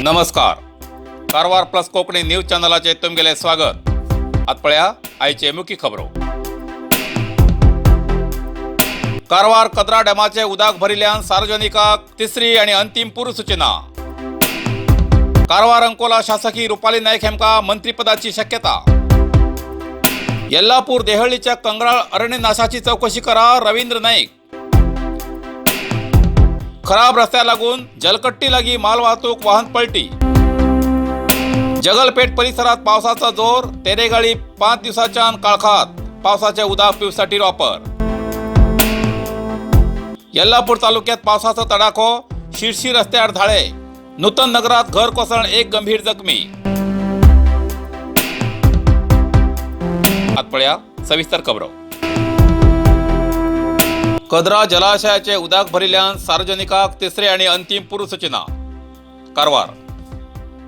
नमस्कार, Karwar plus Konkani news चॅनलाचेर तुमगेलें स्वागत. आतां पळया आयचे मुख्य खबरो. कारवार कदरा डॅमाचे उदक भरिल्ल्यान सार्वजनिकाक तिसरी आनी अंतीम पूर्वसूचना. कारवार अंकोला शासकी रुपाली नायक हेमका मंत्रीपदाची शक्यता. येल्लापूर देहळीच्या कंगराळ अरण्यनाशाची चौकशी करा, रवींद्र नाईक. खराब रस्त्या लागून जलकट्टी लागी मालवाहतूक वाहन पलटी. जगलपेठ परिसरात पावसाचा जोर. तेरेगाळी 5 दिवसाच्या काळखात पावसाचे उदक पिवसाठी वापर. येल्लापूर तालुक्यात पावसाचा तडाखो. शिरशी रस्त्यावर धाळे. नूतन नगरात घर कोसळून एक गंभीर जखमी. आतपळ्या सविस्तर खबरो. कदरा जलाशयाचे उदक भरिल्ल्यान सार्वजनिकाक तिसरे आणि अंतिम पूर्वसूचना. कारवार.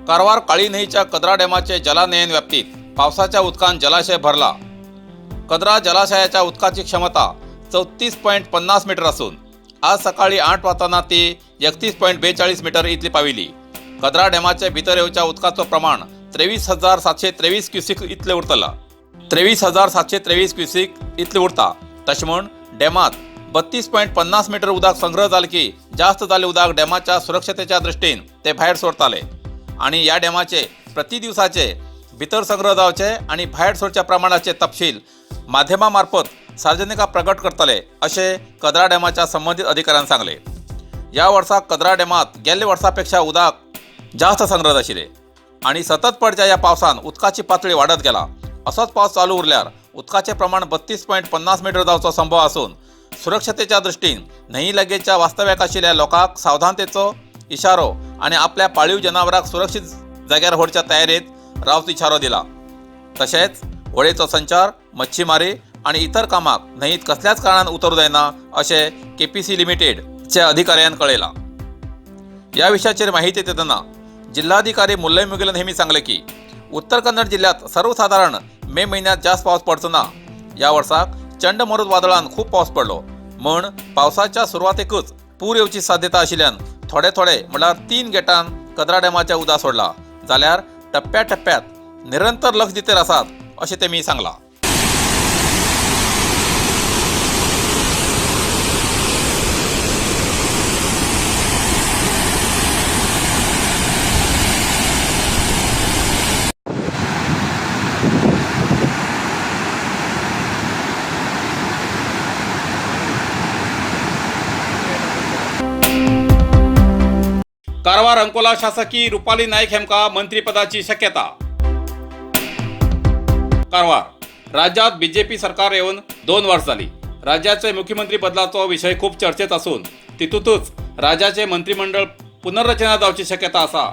कारवार काळी न्हंयच्या कदरा डॅमाचे जलानयन व्याप्तीत पावसाच्या उदकान जलाशय भरला. कदरा जलाशयाच्या उदकाची क्षमता 34.50 मीटर असून आज सकाळी 8 वाजताना ती 31.42 मीटर इतली पाविली. कदरा डॅमाचे भितर येवच्या उदकाचो प्रमाण 23,723 क्युसिक इतले उरतला. 23,723 क्युसिक इतले उरता. तशें म्हूण डॅमात 32.50 मीटर उदक संग्रह जालें की जास्त जाल्लें उदक डॅमाच्या सुरक्षतेच्या दृश्टीन ते भायर सोडताले आणि ह्या डॅमाचे प्रति दिवसाचे भितर संग्रह जावचे आणि भायर सोडच्या प्रमाणाचे तपशील माध्यमा मार्फत सार्वजनिकाक प्रगट करतले, अशें कदरा डॅमाच्या संबंदीत अधिकाऱ्यान सांगले. ह्या वर्सा कदरा डॅमात गेल्ल्या वर्सापेक्षा उदक जास्त संग्रह आशिल्ले आणि सतत पडच्या ह्या पावसान उदकाची पातळी वाडत गेला. असोच पावस चालू उरल्यार उदकाचें प्रमाण 32.50 मीटर जावचो संभव आसून सुरक्षतेच्या दृश्टीन न्हंयी लागींच्या वास्तव्याक आशिल्ल्या लोकांक सावधानतेचो इशारो आनी आपल्या पाळीव जनावरांक सुरक्षीत जाग्यार व्हरच्या तयारेंत रावचो इशारो दिला. तशेंच होळयेचो संचार, मच्छीमारी आनी इतर कामाक न्हंयीत कसल्याच कारणान उतरूं जायना, अशें केपीसी लिमिटेडच्या अधिकाऱ्यान कळयलां. या विषयाचेर माहिती दितना जिल्हाधिकारी मुल्लय मुगिलन हेमी सांगले की उत्तर कन्नड जिल्ह्यात सर्वसाधारण मे महिन्यात जास्त पावस पडचो ना. या वर्साक चंडमरुत वादळान खूब पावस पडलो म्हण पावसाच्या सुरवातेकच पूर येवची साध्यता आशिल्ल्यान थोडे थोडे म्हणल्यार 3 गेटान कदरा डॅमाच्या उदक सोडला जाल्यार टप्प्या टप्प्यात निरंतर लक्ष दितेर आसात, अशें तेमी सांगलां. कारवार अंकोला शासकी रुपाली नाईक हेमका मंत्रिपदाची शक्यता. कारवार. राज्यात बीजेपी सरकार येवन 2 वर्स जाली. राज्याचे मुख्यमंत्री बदलाचो विशय खूब चर्चेत आसून तितूंतच राज्याचे मंत्रिमंडळ पुनर्रचना जावची शक्यता आसा.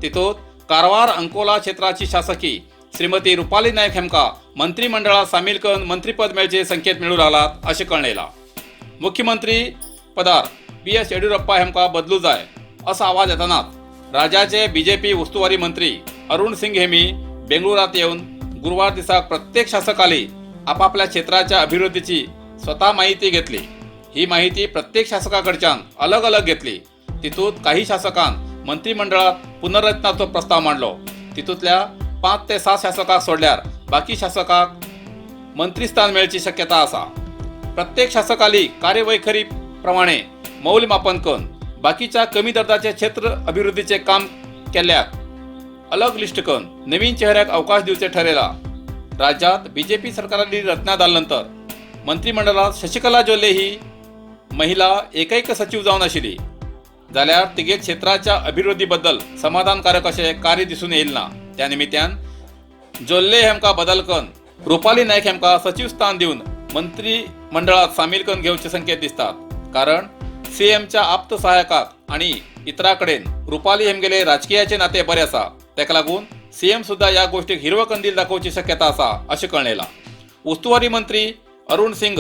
तितूंत कारवार अंकोला क्षेत्राची शासकी श्रीमती रुपाली नायक हेमका मंत्रिमंडळात सामील करून मंत्रीपद मेळचे संकेत मेळूं लागलात, अशें कळून येयलां. मुख्यमंत्री पदार बी एस येडियुरप्पा हेमकां बदलू जाय, असो आवाज येतानाच राज्याचे बीजेपी उस्तुवारी मंत्री अरुण सिंग हेमी बेंगळुरात येवन गुरुवार दिसाक प्रत्येक शासकाली आपापल्या क्षेत्राच्या अभिवृद्धीची स्वतः माहिती घेतली. ही माहिती प्रत्येक शासकाकडच्यान अलग अलग घेतली. तितूंत काही शासकान मंत्रिमंडळात पुनर्रचनाचो प्रस्ताव मांडलो. तितूंतल्या 5 ते 7 शासकाक सोडल्यार बाकी शासकाक मंत्रीस्थान मेळची शक्यता आसा. प्रत्येक शासकाली कार्यवैखरी प्रमाणे मौल्यमापन करून बाकीच्या कमी दर्जाचे क्षेत्र अभिवृद्धीचे काम केल्ल्याक अलग लिस्ट करून नवीन चेहऱ्याक अवकाश दिवचे ठरयला. राज्यात बीजेपी सरकाराची रचना जाल्या नंतर मंत्रिमंडळात शशिकला जोल्ले ही महिला एकैक सचिव जावन आशिल्ली जाल्यार तिगे क्षेत्राच्या अभिवृद्धीबद्दल समाधानकारक अशें कार्य दिसून येयल ना. त्या निमित्यान जोल्ले हेमकां बदल करून रुपाली नायक हेमकां सचिव स्थान दिवन मंत्रिमंडळात सामील करून घेवचे संकेत दिसतात. कारण सीएमच्या आप्त सहायकाक आणि इतरां कडेन रुपाली हेमगेले राजकीयाचे नाते बरे आसा. ताका लागून सीएम सुद्धा ह्या गोष्टीक हिरवो कंदील दाखोवची शक्यता आसा, अशें कळून येयलां. उस्तुवारी मंत्री अरुण सिंग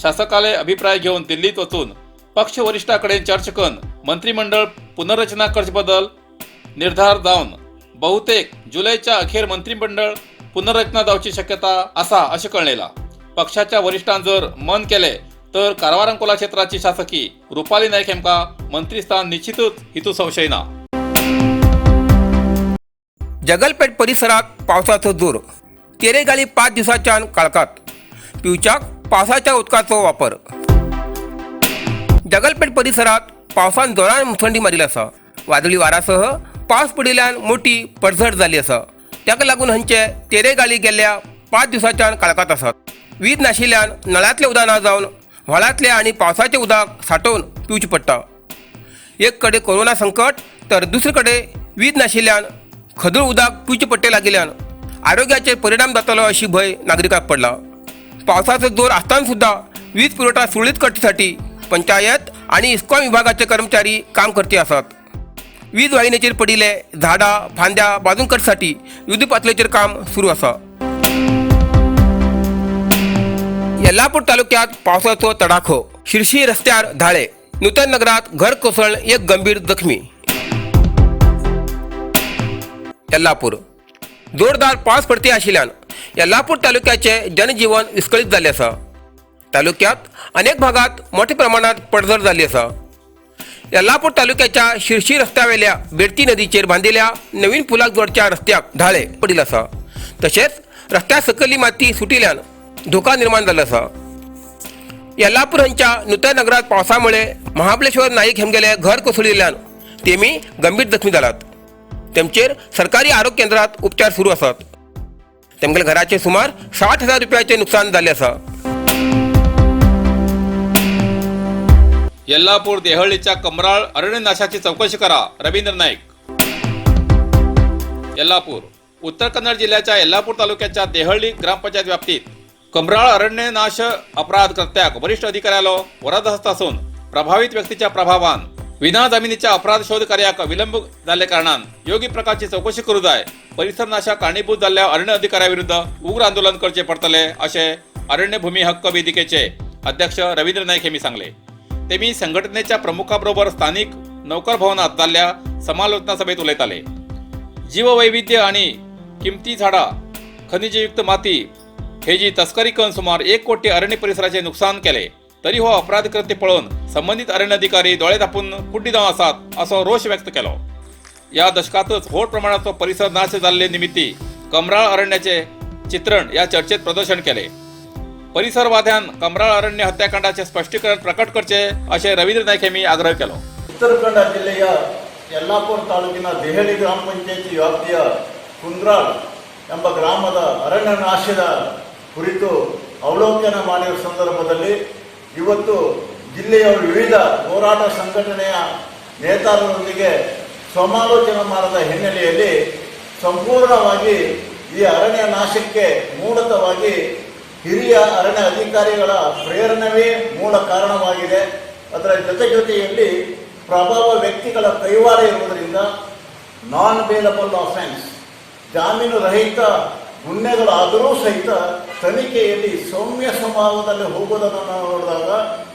शासकाले अभिप्राय घेवन दिल्लीत वचून पक्ष वरिश्ठां कडेन चर्चा करून मंत्रिमंडळ पुनर्रचना करचे बद्दल निर्धार जावन बहुतेक जुलैच्या अखेर मंत्रिमंडळ पुनर्रचना जावची शक्यता आसा, अशें कळून येयलां. पक्षाच्या वरिश्ठान जर मन केले तर कारवार अंकोला क्षेत्राची शासकी रुपाली नायक हेमकां मंत्रीस्थान निश्चितच, हितू संशय ना. जगलपेठ परिसरात पावसाचो जोर. तेरेगाली 5 दिवसांच्यान काळखात. पिवच्याक पावसाच्या उदकाचो वापर. जगलपेठ परिसरात पावसान जोरान मुसंडी मारिल्ली आसा. वादळी वारासह पावस पडिल्ल्यान मोठी पडझड जाल्ली आसा. ताका लागून हांचे तेरेगाली गेल्ल्या 5 दिवसांच्यान काळखात आसात. वीज नाशिल्ल्यान नळांतलें उदक ना जावन व्हाळांतलें आनी पावसाचें उदक सांठोवन पिवचें पडटा. एक कडेन कोरोना संकट तर दुसरे कडेन वीज नाशिल्ल्यान खदूळ उदक पिवचें पडटे लागिल्ल्यान आरोग्याचेर परिणाम जातलो अशी भंय नागरिकांक पडला. पावसाचो जोर आसतना सुद्दां वीज पुरवठा सुरळीत करचे पंचायत आनी इस्कॉम विभागाचे कर्मचारी काम करती आसात. वीज वाहिनीचेर पडिल्ले झाडां फांद्या बाजून करसाठी युद्ध पातळेचेर काम सुरू आसा. येल्लापूर तालुक्यात पावसाचो तडाखो. शिरशी रस्त्यार धाळे. नूतन नगरात घर कोसळून एक गंभीर जखमी. येल्लापूर जोरदार पावस पडती आशिल्ल्यान येल्लापूर तालुक्याचे जनजीवन विस्कळीत जाल्लें आसा. तालुक्यात अनेक भागात मोठ्या प्रमाणात पडझड जाल्ली आसा. येल्लापूर तालुक्याच्या शिरशी रस्त्यावेल्या बेडती नदीचेर बांदिल्ल्या नवीन पुलाक जोडच्या रस्त्याक धाळे पडिल्लो आसा. तशेंच रस्त्या सकयली माती सुटिल्ल्यान धोका निर्माण जाल्लो आसा. येल्लापूर हांच्या नूतन नगरात पावसामुळे महाबळेश्वर नाईक हेमगेले घर कोसळिल्ल्यान तेमी गंभीर जखमी जालात. तेमचेर सरकारी आरोग्य केंद्रात उपचार सुरू आसात. तेमगेल्या घराचे सुमार 60,000 रुपयाचे नुकसान जाल्लें आसा. येल्लापूर देहळीच्या कमराळ अरण्यनाशाची चौकशी करा, रवींद्र नाईक. येल्लापूर उत्तर कन्नड जिल्ह्याच्या येल्लापूर तालुक्याच्या देहळी ग्रामपंचायत व्याप्तीत कमराळ अरण्यनाश अपराध कृत्याक वरिष्ठ अधिकाऱ्यालो वरदहस्त असून प्रभावित व्यक्तीच्या प्रभावान विना जमिनीच्या अपराध शोध कार्याक विलंब जाल्ले कारणान योग्य प्रकारची चौकशी करू जाय. परिसर नाशाक कारणीभूत जाल्ल्या अरण्य अधिकाऱ्याविरुद्ध उग्र आंदोलन करचे पडतले असे अरण्यभूमी हक्क वेदिकेचे अध्यक्ष रवींद्र नाईक यांनी सांगले. तेमी संघटनेच्या प्रमुखाबरोबर स्थानिक नौकर भवनात जाल्ल्या समालोचना सभेत उलयताले. जीववैविध्य आणि किमती झाडां, खनिजयुक्त माती हेजी तस्करी करून सुमार 1 कोटी अरण्य परिसराचे नुकसान केले तरी हो अपराध कृत्य पळोवन संबंधित अरण्य अधिकारी दोळे धापून कुड्डी जावन आसात असो रोष व्यक्त केलो. या दशकातच व्हड प्रमाणाचो परिसर नाश जाल्ले निमित्ती कमराळ अरण्याचे चित्रण या चर्चेत प्रदर्शन केले. परिसरवाद्यान कमराळ अरण्य हत्याकांडाचे स्पष्टीकरण प्रकट करचे अशें रवींद्र नाईक यांनी आग्रह केलो. ಉತ್ತರ ಕನ್ನಡ ಜಿಲ್ಲೆಯ ಯಲ್ಲಾಪುರ ತಾಲೂಕಿನ ದೆಹಲಿ ಗ್ರಾಮ ಪಂಚಾಯಿತಿ ವ್ಯಾಪ್ತಿಯ ಕುಂದ್ರಾಳ್ ಎಂಬ ಗ್ರಾಮದ ಅರಣ್ಯ ನಾಶದ ಕುರಿತು ಅವಲೋಕನ ಮಾಡಿರುವ ಸಂದರ್ಭದಲ್ಲಿ ಇವತ್ತು ಜಿಲ್ಲೆಯ ವಿವಿಧ ಹೋರಾಟ ಸಂಘಟನೆಯ ನೇತಾರರೊಂದಿಗೆ ಸಮಾಲೋಚನೆ ಮಾಡಿದ ಹಿನ್ನೆಲೆಯಲ್ಲಿ ಸಂಪೂರ್ಣವಾಗಿ ಈ ಅರಣ್ಯ ನಾಶಕ್ಕೆ ಮೂಲತವಾಗಿ ಹಿರಿಯ ಅರಣ್ಯ ಅಧಿಕಾರಿಗಳ ಪ್ರೇರಣವೇ ಮೂಲ ಕಾರಣವಾಗಿದೆ. ಅದರ ಜೊತೆ ಜೊತೆಯಲ್ಲಿ ಪ್ರಭಾವ ವ್ಯಕ್ತಿಗಳ ಕೈವಾಡ ಇರುವುದರಿಂದ ನಾನ್ ಬೇಲಬಲ್ ಅಫೆನ್ಸ್, ಜಾಮೀನು ರಹಿತ ಗುನ್ನೆಗಳಾದರೂ ಸಹಿತ ತನಿಖೆಯಲ್ಲಿ ಸೌಮ್ಯ ಸ್ವಭಾವದಲ್ಲಿ ಹೋಗೋದನ್ನು ನಾವು ನೋಡಿದಾಗ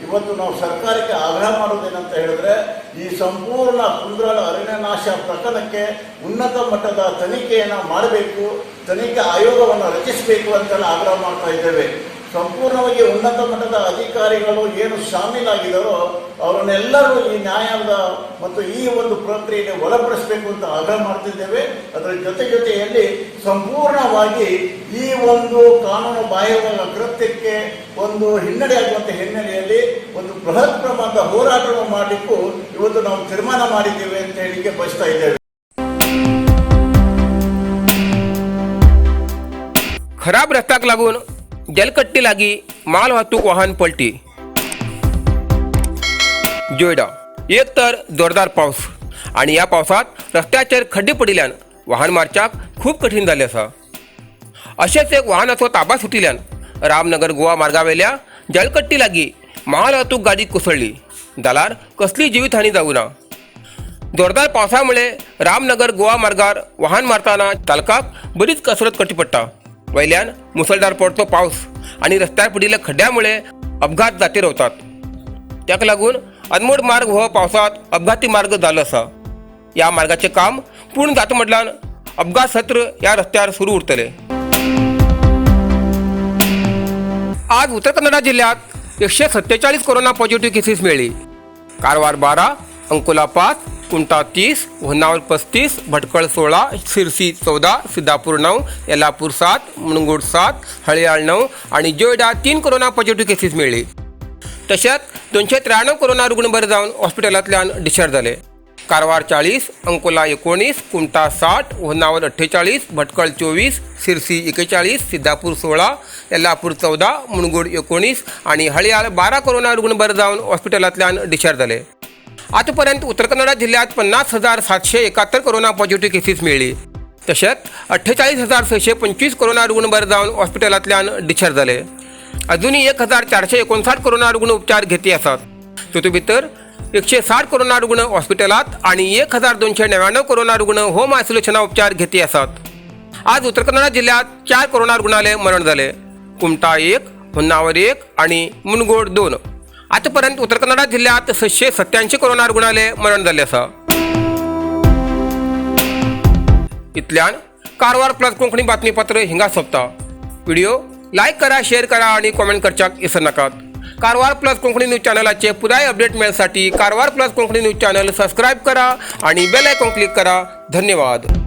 ಇವತ್ತು ನಾವು ಸರ್ಕಾರಕ್ಕೆ ಆಗ್ರಹ ಮಾಡೋದೇನಂತ ಹೇಳಿದ್ರೆ, ಈ ಸಂಪೂರ್ಣ ಕುಂದ್ರಾಳ ಅರಣ್ಯನಾಶ ಪ್ರಕರಣಕ್ಕೆ ಉನ್ನತ ಮಟ್ಟದ ತನಿಖೆಯನ್ನು ಮಾಡಬೇಕು, ತನಿಖೆ ಆಯೋಗವನ್ನು ರಚಿಸಬೇಕು ಅಂತೆಲ್ಲ ಆಗ್ರಹ ಮಾಡ್ತಾ ಇದ್ದೇವೆ. ಸಂಪೂರ್ಣವಾಗಿ ಉನ್ನತ ಮಟ್ಟದ ಅಧಿಕಾರಿಗಳು ಏನು ಶಾಮೀಲಾಗಿದ್ದಾರೋ ಅವರನ್ನೆಲ್ಲರೂ ಈ ನ್ಯಾಯಾಲಯದ ಮತ್ತು ಈ ಒಂದು ಪ್ರಕ್ರಿಯೆಗೆ ಒಳಪಡಿಸಬೇಕು ಅಂತ ಆಗ್ರಹ ಮಾಡ್ತಿದ್ದೇವೆ. ಅದರ ಜೊತೆ ಜೊತೆಯಲ್ಲಿ ಸಂಪೂರ್ಣವಾಗಿ ಈ ಒಂದು ಕಾನೂನು ಬಾಹಿರ ಕೃತ್ಯಕ್ಕೆ ಒಂದು ಹಿನ್ನಡೆಯಾಗುವಂಥ ಹಿನ್ನೆಲೆಯಲ್ಲಿ ಒಂದು ಬೃಹತ್ ಪ್ರಮಾಣದ ಹೋರಾಟವನ್ನು ಮಾಡಲಿಕ್ಕೂ ಇವತ್ತು ನಾವು ತೀರ್ಮಾನ ಮಾಡಿದ್ದೇವೆ ಅಂತ ಹೇಳಲಿಕ್ಕೆ ಬಯಸ್ತಾ ಇದ್ದೇವೆ. खराब रस्त्याक लागून जलकट्टी लागी माल वाहतूक वाहन पलटी. जोयडा एक तर जोरदार पावस आणि ह्या पावसात रस्त्याचेर खड्डे पडिल्ल्यान वाहन मारच्याक खूब कठीण जाल्लें आसा. अशेंच एक वाहनाचो ताबा सुटिल्ल्यान रामनगर गोवा मार्गावेल्या जलकट्टी लागीं माल वाहतूक गाडी कोसळ्ळी जाल्यार कसली जिवीतहानी जावूं ना. जोरदार पावसामुळे रामनगर गोवा मार्गार वाहन मारतना चालकाक बरीच कसरत करची पडटा. वयल्यान मुसळधार पडतो पावस आनी रस्त्यार पडिल्ल्या खड्ड्यामुळे अपघात जाती रावतात. ताका लागून अनमोड मार्ग हो पावसात अपघाती मार्ग जाल्लो आसा. ह्या मार्गाचें काम पूर्ण जाता म्हटल्यार अपघात सत्र ह्या रस्त्यार सुरू उरतले. आज उत्तर कन्नडा जिल्ह्यात 147 कोरोना पॉझिटिव्ह केसीस मेळ्ळी. कारवार 12, अंकोला 5, कुमठा 30, होन्नावर 35, भटकळ 16, सिरसी 14, सिद्धापूर 9, येल्लापूर 7, मुणगोड 7, हळयाळ 9 आणि जोयडा 3 कोरोना पॉझिटिव्ह केसीस मेळ्ळी. तशेंच 293 कोरोना रुग्ण बरे जावन हॉस्पिटलांतल्यान डिस्चार्ज जाले. कारवार 40, अंकोला 19, कुमठा 60, होन्नावर 48, भटकळ 24, सिरसी 41, सिद्धापूर 16, येल्लापूर 14, मुणगोड 19 आणि हळयाळ 12 कोरोना रुग्ण बरे जावन हॉस्पिटलांतल्यान डिस्चार्ज जाले. आतापर्यंत उत्तर कन्नडा जिल्ह्यात 50,771 कोरोना पॉझिटिव्ह केसीस मेळ्ळी. तशेंच 48,625 कोरोना रुग्ण बरे जावन हॉस्पिटलांतल्यान डिस्चार्ज जाले. अजूनही 1459 कोरोना रुग्ण उपचार घेती आसात. तातूंत भितर 160 कोरोना रुग्ण हॉस्पिटलात आणि 1299 कोरोना रुग्ण होम आयसोलेशना उपचार घेती आसात. आज उत्तर कन्नडा जिल्ह्यात 4 कोरोना रुग्णालय मरण जाले. कुमठा 1, होन्नावर 1 आणि मुनगोड 2. आतापर्यंत उत्तर कन्नडा जिल्ह्यात 687 कोरोना रुग्णालय मरण जाल्ले आसा. इतल्यान कारवार प्लस कोंकणी बातमीपत्र हिंगा सोंपता. व्हिडिओ लायक करा, शेअर करा आणि कॉमेंट करच्याक विसर नाकात. कारवार प्लस कोंकणी न्यूज चॅनलाचे पुराय update मेळसाठी Karwar plus Konkani news channel subscribe करा आणि बेल आयकॉन क्लिक करा. धन्यवाद.